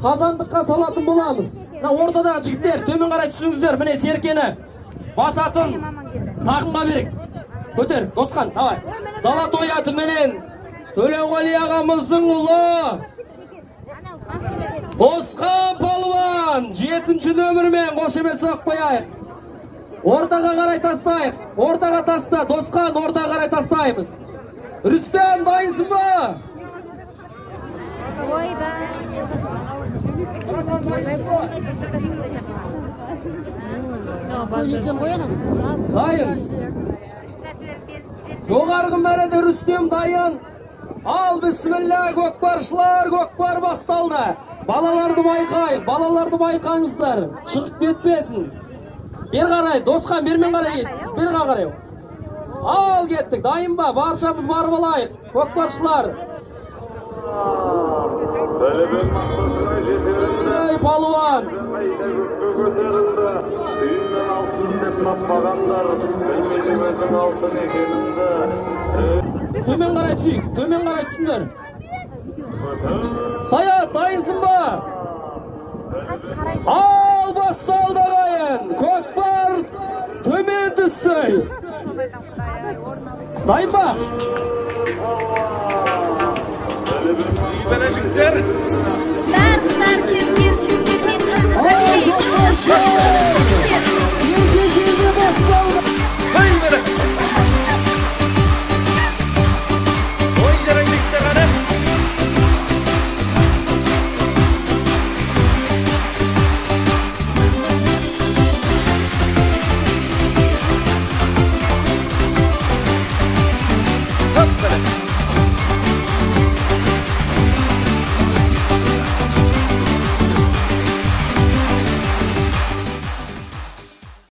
Қазандыққа салатын боламыз. Мына ортадағы жігіттер төмен қарай түсіңіздер. Міне серкені басатын тақымға берік. Көтер, Досқан, давай. Золотой атыменен Төлеуғали ағамыздың ұлы Досқан палуан 7-ші нөмірмен қошемет соғып қояйық. Ортаға қарай тастайық. Ортаға таста, Досқан, ортаға қарай тастаймыз. Рүстем, дайынсың ба? Дайын. Жоғарғы мәреде Рүстем дайын. Ал бісміллә, көкпаршылар, көкпар басталды. Балаларды байқайық, балаларды байқаңыздар. Шығып кетпесін. Бері қарай, Досқан, бермен қарай кет. Бері қарай. Ал кеттік, дайын ба? Баршамыз барып алайық. Көкпаршылар. Ей, палуан. Төмен қарай түсейік, төмен қарай түсіңдер. Саят, дайынсың ба? Ал басталды ағайын. Көкпар төмен түсті. Дайын ба?